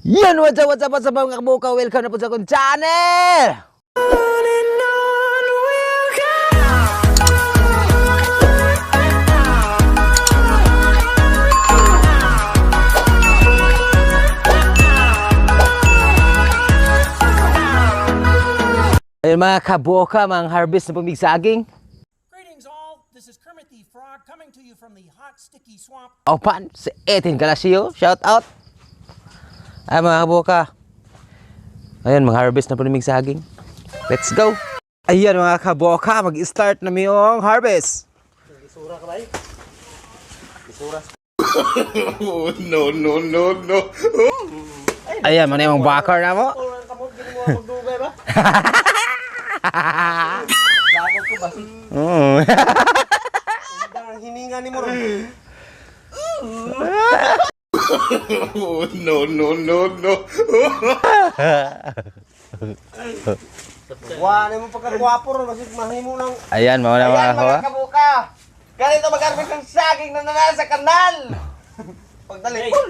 Yan, what's up, what's up, mga kabuka? Welcome na po sa akong channel! Ayun, mga kabuka, mga harvest na pumig saging. Greetings all, this is Kermit the Frog coming to you from the hot, sticky swamp. Opan, si Etin Galasio, shout out. Ay, mga kabuka. Ayun, mga harvest na pumig saging. Let's go. Ayan, mga kabuka, mag-start na mi yung harvest. Oh, no, no, no, no. Ayan, man yung bakar na mo. Oo. Ang hininga ni mo ron. Oh, no, no, no, no. Wa na mo pagkagwapo ron kasi mahimo ng Ayan, mga na mga Ayan, kabuka. mga kabuka! Ganito mag-harvest ng saging na nasa kanal! Pagdali, pul!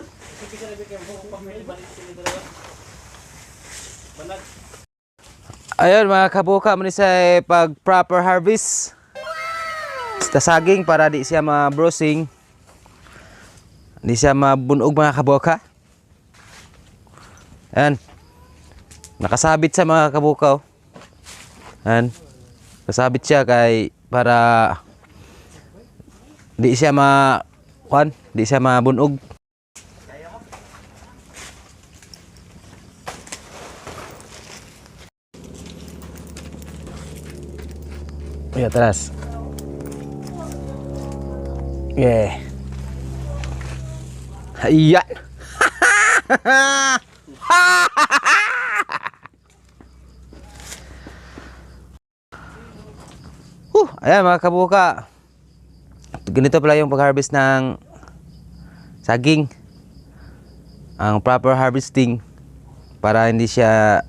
Ayun, mga kabuka, man sa pag proper harvest sa saging para di siya ma-bruising. Di siya mabunog, mga kabuka. Ayan. Nakasabit sa mga kabuka, oh. Ayan. Nakasabit siya kay para di siya ma kwan, di siya mabunog. Uy, atras. Yeah. Ayan. Huh, ayan, mga kabuka. Ganito pala yung pag-harvest ng saging. Ang proper harvesting para hindi siya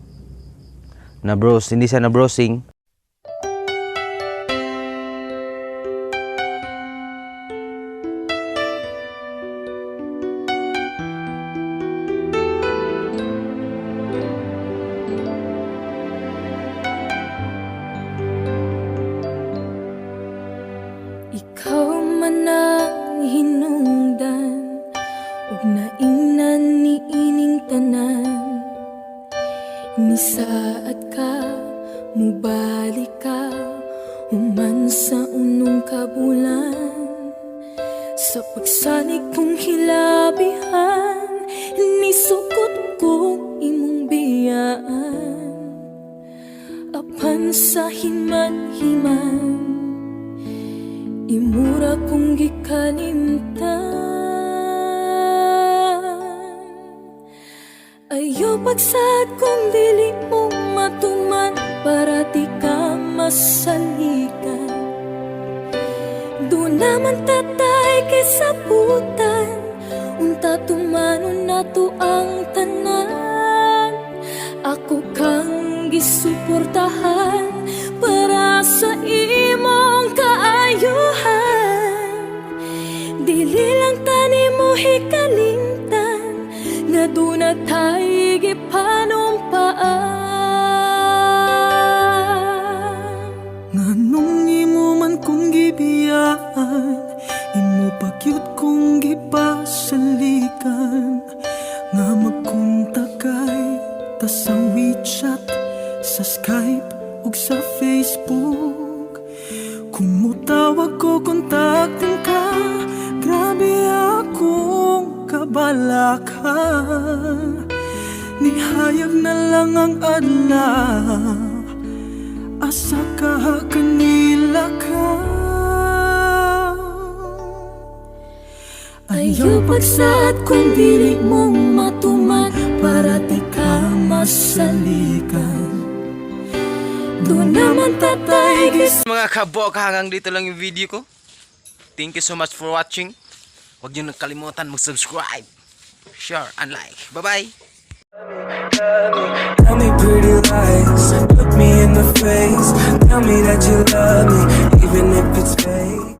na bruise, hindi siya na bruising. Ikaw man ang hinungdan ug naingnan ni ining tanan. Nisaad ka, mubalik ka human sa unong kabulan. Sa pagsalig kong hilabihan, nisukot ko imong biyaan. Apan sa himan-himan, imura kong gikalimtan. Ayaw pagsad kung dili mo matuman para di ka masaligan. Do naman tatay kay sabutan, unta tumanon nato ang tanan. Ako kang gisuportahan para sa imong kaayuhan. Dili lang tani mo hikalimtan nga duna tay gipanumpaan. Nganong imo man kong gibiyaan, imo pa gyud kong gipasalikan. Nga magkontak kay ta sa WeChat, sa Skype ug sa Facebook. Kung mutawag ko, kontaktin ka. Grabe akong kabalaka. Nihayag na lang ang adlaw. Asa ka kanila ka. Ayaw pagsaad kung dili mo matuman para di ka masalikan. Doon naman tatay gis Mga kaboka, hanggang dito lang yung video ko. Thank you so much for watching. Huwag niyo nang kalimutan mag-subscribe, share, and like. Bye-bye! Tell me pretty lies, look me in the face. Tell me that you love me, even if it's fake.